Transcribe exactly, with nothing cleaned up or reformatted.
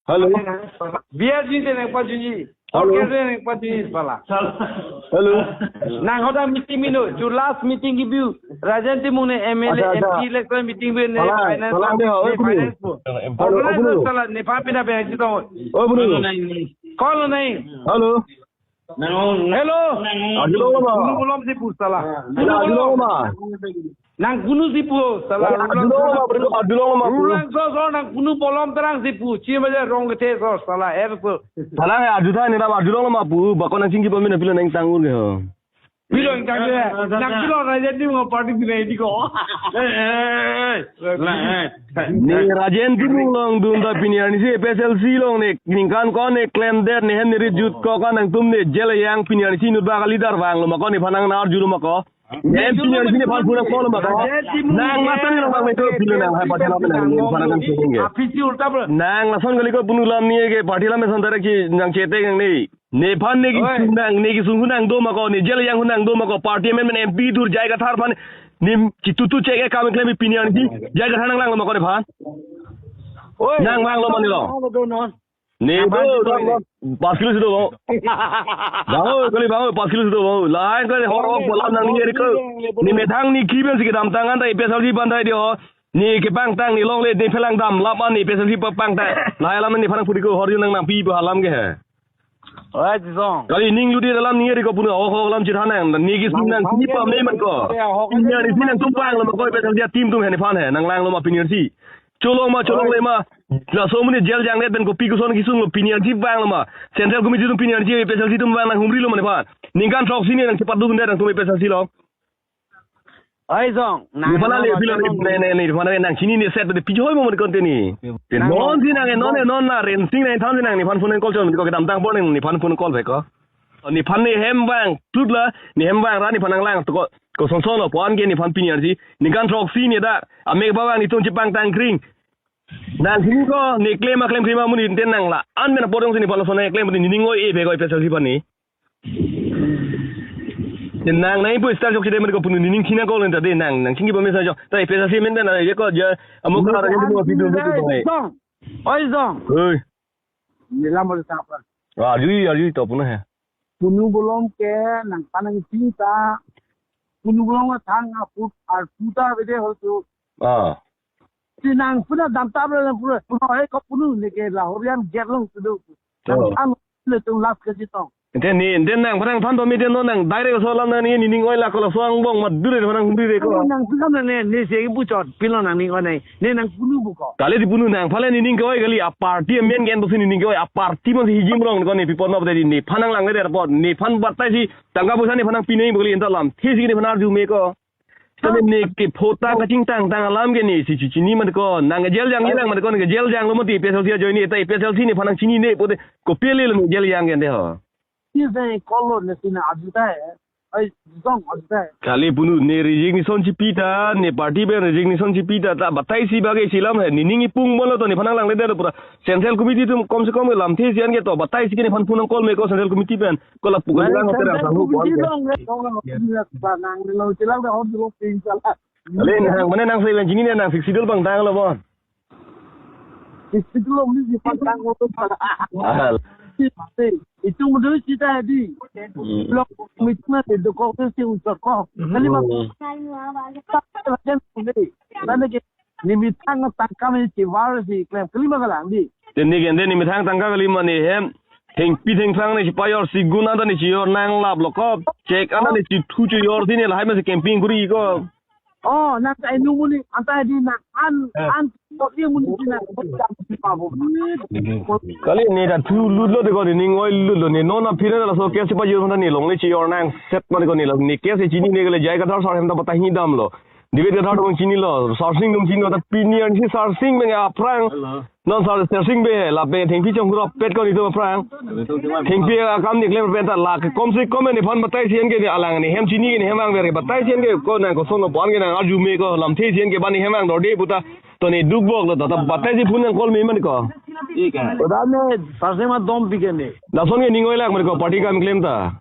Hello. Biar jin te nang pajunji. Hello. Orkes te nang pajunji sala. Hello. Nang hoda meeting mino, ju last meeting ke biu. Rajen Timung ne M L A, Acha, acha. M P election meeting biu ne Sala, finance, sala, ne, oh, ne bro. Finance po. Hello, oh, organize bro. Sala, ne pa pina pe hajito. Oh, bro. Call nai. Hello. Hello. Arjulong ma? Kunu bolom si pu sala. Hello, arjulong ma? Nang kunu si pu sala. Arjulong ma, bro, arjulong ma pu. Rulang so so nang kunu bolom terang si pu. Chi baja rong kethe so sala, er so. Sala he arju tha ne ram arjulong ma pu. Bako nang chingki pamina pilo nang tangur ke ho. Pilo nang tangur. Nang pilo Rajen Timung party pinai di ko. Eh, eh, eh. Ne Rajen Timung along dun ta pini arnisi A P H L C along ne ningkan ko ne klemdet ne hem ne rit jut ko ka nangtum ne jail yang pini arnisi inut ba ka leader vanglo ma ko nephan nang arjulo ma ko. Ne hem pini arnisi nephan pura kolo ma ko. Nang matan ne nang vang ne to pini nang hai pathela nang nephan nang sing ke. Apisi ulta bro. Nang lason kali ko punu lam ni ke party lam son tare ki nang chete nang ni. Nephan ne ki Oi. Sung nang, ne ki sung hunang do ma ko, ne jail yang hunang do ma ko, party amendment M P thur J I Kathar aphan, ne chitutu chek e kam klem pini arnisi, J I Kathar nang langlo ma ko nephan. Oi. Nang vanglo ma ne lo. Vanglo do non. Ne do, do, do, pas kilo si do. Bang, kali bang, pas kilo si do. Lahai kali hor hor bolam nang ni ko. Ne methang ne ki pen si kedam tangan ta A P H L C bandai di ho. Ne kepangtang ne longle ne phelang dam lap an ne A P H L C pangtang. Lahai alam nephan nang pudi ko hor nang nang pi pu alam ke he. Oi, Jisong. Kali ning ludi dalam ning ri ko punu ahok ahok alam chithan nang, ne ki sung nang sini pam ne man ko. Pini arnisi nangtum vanglo ma ko A P H L C ateam atum he nephan he, nang langlo ma pini arnisi. Cholong ma, cholongle ma. Laso amonit jail jangdet pen kopi koson kesung lo pini arnisi vanglo ma. Central Committee atum pini arnisi A P H L C atum vang nang humrilo ma nephan. Ningkan throksi ne nang chepat dun det nangtum A P H L C along. Oi, Jong, nang nephan nang le nang pilo nang ne, ne, ne, nephan nang chinine set de pijoi mo konte ni. Te nang non si nang, non, non na Rensing nang than si nang nephan phone call chon ko kedam tang pon nephan phone call pe ko. Nephan ne hem vang tut la, ne hem vang ra nephan nang lang to ko, ko son son lo pon ke nephan pini arnisi. Ningkan throksi ne dak, amek ba vang netum chepangtang kring. Nang sini ko, ne klem a klem klem amonit ten nang la. An men apor jong si nephan lo son ne klem ne ning oi e pe ko A P H L C aphan ni. Nang nai pu star jok chide mer ko punu nining thina ko lenta de nang nang chingki pamesa jok. Ta A P H L C amen na ye ko ja amuk ka ra ko video video ko. Jong. Oi, Jong. Oi. Nila mo ta pa. Arju arju to punu he. Punu bolom ke nang panang chinta. Punu bolom thang aput arputa bede ho tu. Ah. Si nang puna dam tab le puna puna hai ko punu ne ke la horian gerlong sudu. Oh. Ang le tung last ke jitong. Ente ni, ente nang phanang than to mi den no nang direct so alam nang ni ning oi la ko la so angbong ma dure phanang dure ko. Nang phanang ne ne se bu chot pilo nang ning oi nai. Ne nang punu bu ko. Kali di punu nang phanle nining ke oi kali a party amen gen to si nining ke oi a party mon si hijim rong ko ne pipon no de ni phanang lang le der pot ni phan batai si tangka poisa ni phanang pinai bu kali enta lam. Thi si ni phanang arju me ko. Tame ne ke phota kachingtang tang alam ke ne si chi chini man ko nang jail jang nang man ko nang jail janglo mati A P H L C ajoine ta A P H L C ne phanang chinine pote kopi le lo jail jang ke de ho. Ti se kolo ne sina ajuta hai. Ai jong ajuta hai. Kali punu ne resignation chipi ta ne party pen resignation chipi ta ta batai si bage silam hai nining ipung bolo to ne phanang lang le de pura Central Committee atum kom se kom lamthe si an ke to batai si ke nephan phone call me ko Central Committee pen. Ko lapu ko lang hotel ang sanggup. Ale nang mane nang seven jini ne nang sixty dul bang tang lo bon. Sixty dul bang tang lo. Ahal. Itu mudah sita di. Blok mitna de ko ke si unsur ko. Kali ma. Nang ke Ni mitang tangkam ni chivar si klem kelima kalang di. Teni gente ni mitang tangkam kelima ni hem. Thengpi thengphrang ni chipayor si gun anta ni chiyor nang lap lo ko. Chek anta ni chithu chiyor si ni lahai ma si camping kuri ko. Oh, nang kai nu muni anta di nang an an ko di muni si nang. Kali ni da thu lut lo de ko ni ning oi lut lo ni non a phira la so ke si pa yor anta ni long ni chiyor nang set ma ni ko ni lo ni ke si chini ni ke le jai ka thar sar hem ta pata hi dam lo. David Kathar dong chini lo, Sarsing dong chini lo, ta pini an si Sarsing meng aphrang. Hello. Non Sar Sarsing be, la be thengpi chong kuro pet ko ni to aphrang. Thengpi akam ni klem pen ta la ke kom se kom ni phan batai sian ke ni alang ni hem chini ke ni hem ang ber ke batai sian ke ko nang ko sono pon ke nang arju me ko lamthe sian ke bani hem ang dorde puta. To ni duk bok lo ta, ta batai si phun nang call me man ko. Ika. Oda ne Sarsing ma dom pi ke ni. Lason ke ning oi lak man ko party kam klem ta.